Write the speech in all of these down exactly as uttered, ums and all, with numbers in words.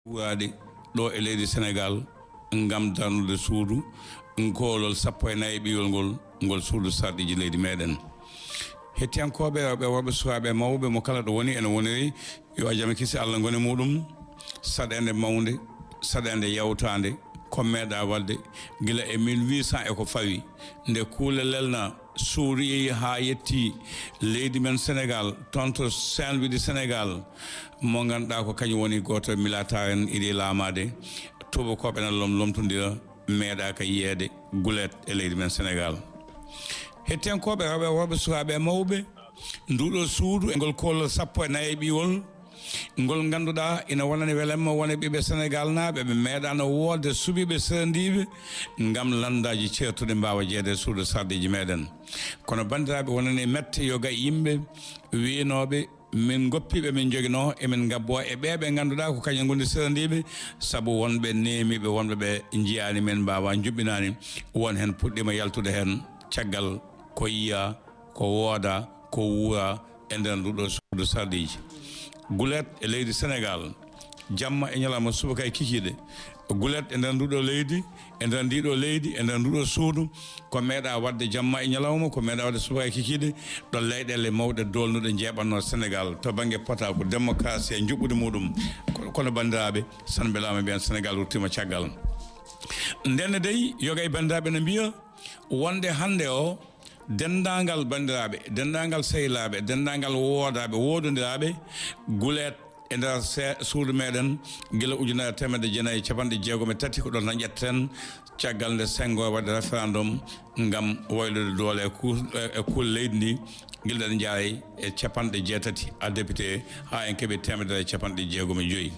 Wuuraade ɗo e leydi Senegaal ngam darnude suudu koolol sappo e nayi ɓiyol ngol, ngol suudu sarɗiiji leydi meɗen. Hettiyankooɓe rewɓe, worɓe, sukaaɓe, mawɓe, mo kala ɗo woni, ene woniri yo jam e kisal Allah ngone muɗum. Saɗeende mawnde, saɗeende yawtaande, ko meeɗa waɗde gila e mille huit cent e ko fawi, nde kuule lelna suuri haa yetti leydi men Senegaal, toon to Saint-Louis du Sénégal, mo ngannduɗaa ko kañum woni gooto e milataare en iɗi laamaade. Tuubakooɓe ene lom-, lomtondira, meeɗaaka yiyeede guleet e leydi men Senegaal. Hettiyankooɓe rewɓe, worɓe, sukaaɓe e mawɓe, nduɗo suudu e ngol koolol sappo e nayi e ɓiyol, ngol ngannduɗaa ina wonani welamma won e ɓiɓɓe Senegaal naaɓe ɓe meeɗaano woodde suɓiiɓe serandiiɓe ngam lanndaaji ceertuɗi mbaawa jeyeede e suudu sarɗiiji meɗen. Kono banndiraaɓe, wonani mette yoga e yimɓe wiynooɓe min ngoppiiɓe min njoginoo, emin ngabboo e ɓee ɓe ngannduɗaa ko kañum ngoni serandiiɓe, sabu wonɓe neemiiɓe, wonɓe ɓe njiyaani min mbaawaa njuɓɓinaani, won heen puɗɗiima yaltude heen caggal ko yiyaa, ko woodaa, ko wuuraa e nder nduɗo suudu sarɗiiji. Guleet e leydi Senegaal, jamma e ñalawma, subaka e kikiiɗe, guleet e nder nduɗo leydi, e nder ndiɗo leydi, e nder nduɗo suudu, ko meeɗaa waɗde jamma e ñalawma, ko meeɗaa waɗde subaka e kikiiɗe, ɗo leyɗeele mawɗe doolnuɗe njeeɓatnoo Senegaal to bannge potaaku, démocratie e njuɓɓudi muɗum. Kono, kono banndiraaɓe, san mbelaama mbiyan Senegaal ruttiima caggal. Ndenne dey, yoga e banndiraaɓe ene mbiya wonde hannde o, denndaangal banndiraaɓe, denndaangal sehilaaɓe, denndaangal woodaaɓe, woodondiraaɓe, guleet e nder se-, suudu meɗen, gila ujunere teemedde jeenayi e capanɗe jeegom e tati, ko ɗoon tan ƴetteten, caggal nde Senghor waɗi référendum ngam waylude doole e ku-, e, e kuule leydi ndi, gila ɗen njaari e capanɗe jeetati a député, haa en keɓi teemedere e capanɗe jeegom e joyi.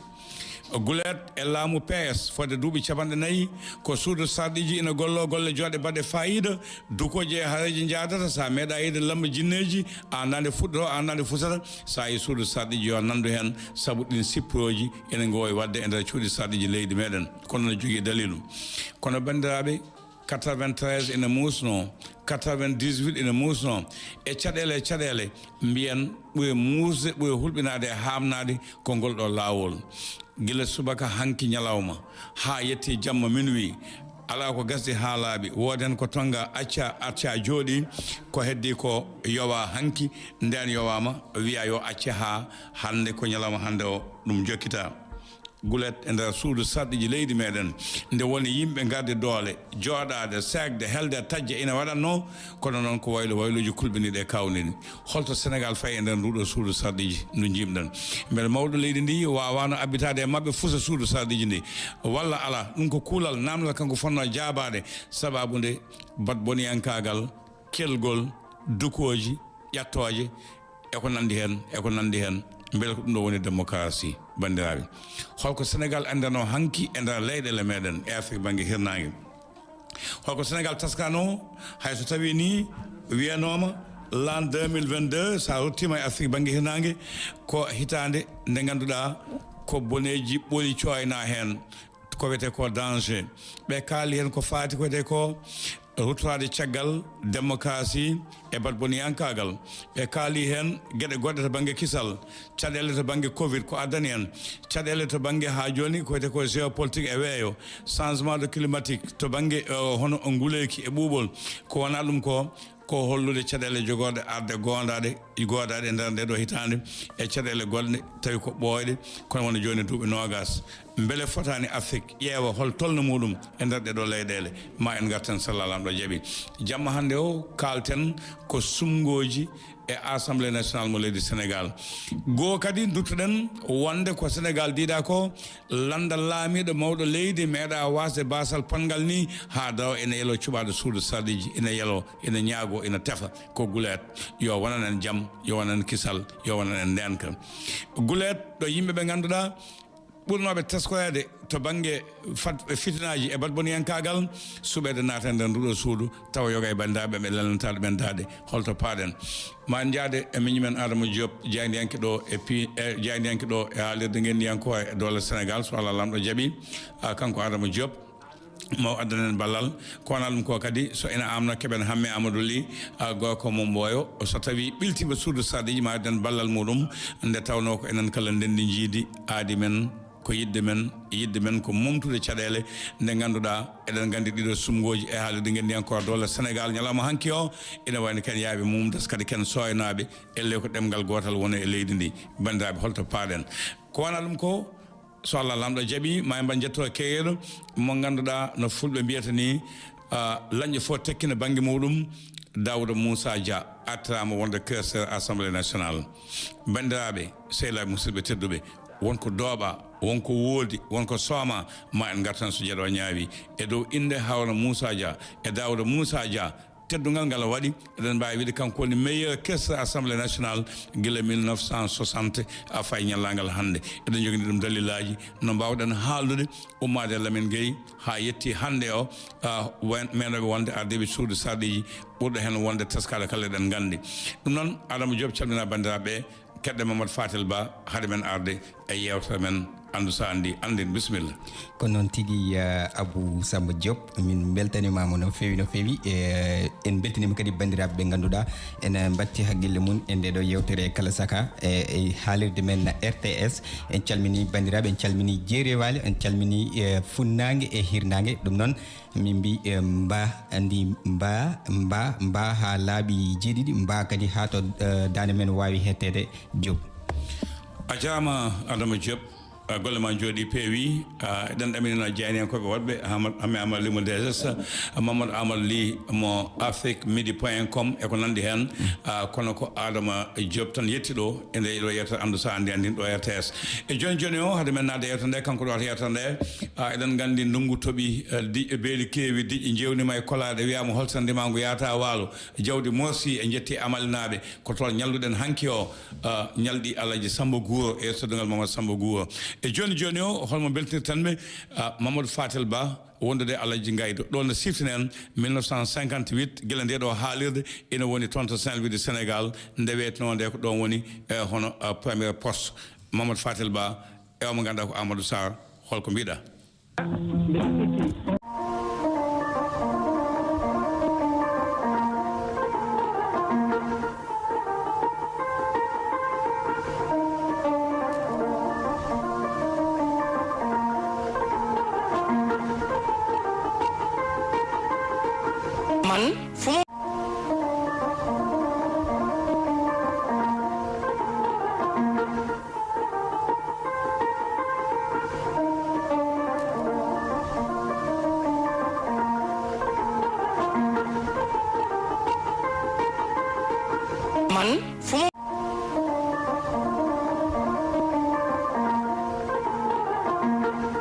Guleet e laamu P S, fodde duuɓi capanɗe nayi, ko suudu sarɗiiji ina golloo golle jooɗɗe baɗɗe faayiida, dukooji e haraji njaadata, so a meeɗaa yiide lamba jinneeji, a anndaa nde fuɗɗoroo, a anndaa nde fusata, so a yii suudu sarɗiiji yo a nanndu heen, sabu ɗiin sippirooji ene ngoowi waɗde e nder cuuɗi sarɗiiji leydi meɗen, kono no jogii daliilu. Kono banndiraaɓe, quatre-vingt-treize ene muusnoo, quatre-vingt-dix-huit ene muusnoo, e caɗeele e caɗeele, mbiyen ɓuri muusde, ɓuri hulɓinaade e haamnaade ko ngol ɗo laawol. Gila subaka hanki ñalawma haa yetti jamma minuit, alaa ko gasdi haa laaɓi. Woodi heen ko tonnga acca, acca jooɗi, ko heddii ko yowaa hanki, ndeen yowaama, wiyaa yo acce haa hannde, ko ñalawma hannde o, ɗum jokkitaa. Gulet e nder suudu sarɗiiji leydi meɗen, nde woni yimɓe ngardi doole, jooɗaade, seekde, helde, tajja ina waɗatnoo, kono noon ko waylo wayluuji kulɓiniiɗi e kaawniiɗi. Holto Senegaal fayi e nder nduuɗo suudu sarɗiiji ndu njiimɗen? Mbele mawɗo leydi ndi waawaano abbitaade e maɓɓe fusa suudu sarɗiiji ndi? Walla alaa? Ɗum ko kuulal, naamnal kanko fotnoo jaabaade, sabaabu nde batboniyankaagal, kelgol, dukooji, ƴattooje, e ko nanndi heen, e ko nanndi heen. Mbele ko ɗum ɗo woni démocratie, banndiraaɓe? Holko Senegaal anndanoo hanki e nder leyɗeele meɗen e Afrik bannge hirnaange? Holko Senegaal taskanoo, hay so tawii nii wiyanooma l'an deux mille vingt-deux, so a ruttiima e Afrik bannge hirnaange, ko hitaande nde ngannduɗaa ko boneeji ɓuri cooynaa heen, ko wiyetee ko danger. Ɓe kaali heen ko faati ko wiyetee ko ruttaade caggal démocratie e batboniyankaagal. Ɓe kaali heen geɗe goɗɗe to bannge kisal, caɗeele to bannge covid ko addani en, caɗeele to bannge haa jooni ko wiyetee ko géopolitique e weeyo, changement de climatique to bannge, eh, hono nguleeki e ɓuuɓol. Ko wonaa ɗum ko, ko hollude caɗeele jogorɗe arde goondaɗe, goondaɗe e nder nde ɗo hitaande, e caɗeele goɗɗe tawi ko ɓooyɗe, kono wona jooni duuɓi noogas. Mbele fotaani Afrik ƴeewa hol tolno muɗum e nder ɗee ɗoo leyɗeele? Ma en ngarten, so Laamɗo jaɓi. Jamma hannde o, kaalten ko suɓngooji e Assemblée nationale mo leydi Senegaal. Goo kadi, nduttuɗen wonde ko Senegaal diiɗaa ko, lanndal laamiiɗo mawɗo leydi meeɗaa waasde baasal potngal nii, haa dawa ene yaloo cuɓaade suudu sarɗiiji, ene yaloo, ene ñaagoo, ene tefa. Ko guleet, yo wonan en jam, yo wonan en kisal, yo wonan en ndeenka. Guleet ɗo yimɓe ɓe ngannduɗaa ɓurnooɓe teskoreede to bannge fat-, fitinaaji e batboniyankaagal, suɓeede naata e nder nduuɗo suudu, tawa yoga e banndiraaɓe ɓe lelnataaɗo ɓen daade, holto paaɗen? Ma en njaade e miñi men Adama Diop, jaayndiyanke ɗo e pi-, e jaayndiyanke ɗo e haalirde ngenndiyankooje e doole Senegaal, so Allah Laamɗo jaɓi, a, kanko Adama Diop, mo addanen ballal. Ko wonaa ɗum ko kadi, so ina amna, keɓen Hamme Amadou Ly, a, gorko mo Mboyo, so tawii ɓiltiima suudu sarɗiiji, ma adden ballal muɗum, nde tawnoo ko enen kala ndenndi njiidi aadi men, Ko yiɗde men, yiɗde men ko momtude caɗeele nde ngannduɗaa eɗen nganndi ɗiɗo sumngooji e haalirde ngenndiyankooɓe dowla Senegaal ñalawma hanki o ina wayno ken yaaɓe mum des kadi ken sooynaaɓe elle ko ɗemngal gootal woni e leydi ndi. Banndiraaɓe, holto paaɗen? Ko wona ɗum ko, so Allah Laamɗo jaɓi, ma en mbaɗ njetto keyeeɗo mo ngannduɗaa no fulɓe mbiyata ni, ah, lañƴo fof tekkina bannge muɗum. Daouda Moussa Dia artiraama wonde questeur Assemblée nationale. Banndiraaɓe, sehilaaɓe, musidɓe tedduɓe, wonko dooɓa, wonko woodi, wonko sooma, ma en ngartan so jeɗo ñaawi. E dow innde Harouna Moussa Dia e Daouda Moussa Dia, teddungal ngal waɗi, eɗen mbaawi wiide kanko woni meilleur questeur Assemblée nationale gila mille neuf cent soixante a fay ñallaagal hannde. Eɗen njogini ɗum dalilaaji no mbaawɗen haaldude, ummaade e Lamine Gueye haa yetti hannde o, ah, wen-, meenooɓe wonde ardiiɓe suudu sarɗiiji, ɓurɗo heen wonde teskaaɗo kala eɗen nganndi. Ɗum noon, Adama Diop calmina banndiraaɓe, keɗɗe Mamadou Fatel Ba, haade men arde e yeewtere men Anndu so anndi, anndin, bisimilla. Ko noon tigi, eh, Abou Samba Diop, min mbeltanimaama no feewi, no feewi. Eh, en mbeltaniima kadi banndiraaɓe ɓe ngannduɗaa ene mbatti hakkille mum e nde ɗo yeewtere kala saka, eh, e haalirde men R T S. En calminii banndiraaɓe, en calminii jeerewaali, en calminii, eh, funnaange e hirnaange. Ɗum noon, min mbi, eh, mba, ndi mba, mba, mba haa laaɓi jeeɗiɗi, mba kadi haa to, eh, daande men waawi hetteede, Diop. A jaaraama, Adama Diop. Ah, golle ma njooɗi peewi. Ah, eɗen ɗaminina jeyaniyankooɓe woɗɓe, Hamad, Hammet Amadou Ly mo D S S, Mamadou Amadou Ly mo Afrique Midi point com e ko nanndi heen. Ah, kono ko Adama Diop tan yetti ɗo, e nde ɗo yeewtere Anndu so anndi, anndin ɗo R T S. E jooni jooni o, hade men naatde yeewtere nde, kanko ɗo wata yeewtere nde, ah, eɗen nganndi ndunngu toɓi, eh, diƴƴe beeli keewi, diƴƴe njeewnima e kolaaɗe, wiyaama holto ndimaangu yahata waalo, jawdi morsi, en njetti amalinaaɓe, ko toon ñalluɗen hanki o, ah, ñalɗi Alhaji Samba Guro e teddungal Mamadou Samba Guro. E jooni jooni o, holmo mbeltirten mi, ah, Mamadou Fatel Ba, wondude Alhaji Ngaydo. Ɗo no siftinen mille neuf cent cinquante-huit, gila nde ɗo haalirde ina woni toon to Saint-Louis de Sénégal, nde wiyetnoo nde ko ɗoon woni, eh, hono, eh, premier poste. Mamadou Fatel Ba, e o mo ngannduɗaa ko Amadou Sarr, holko mbiɗa?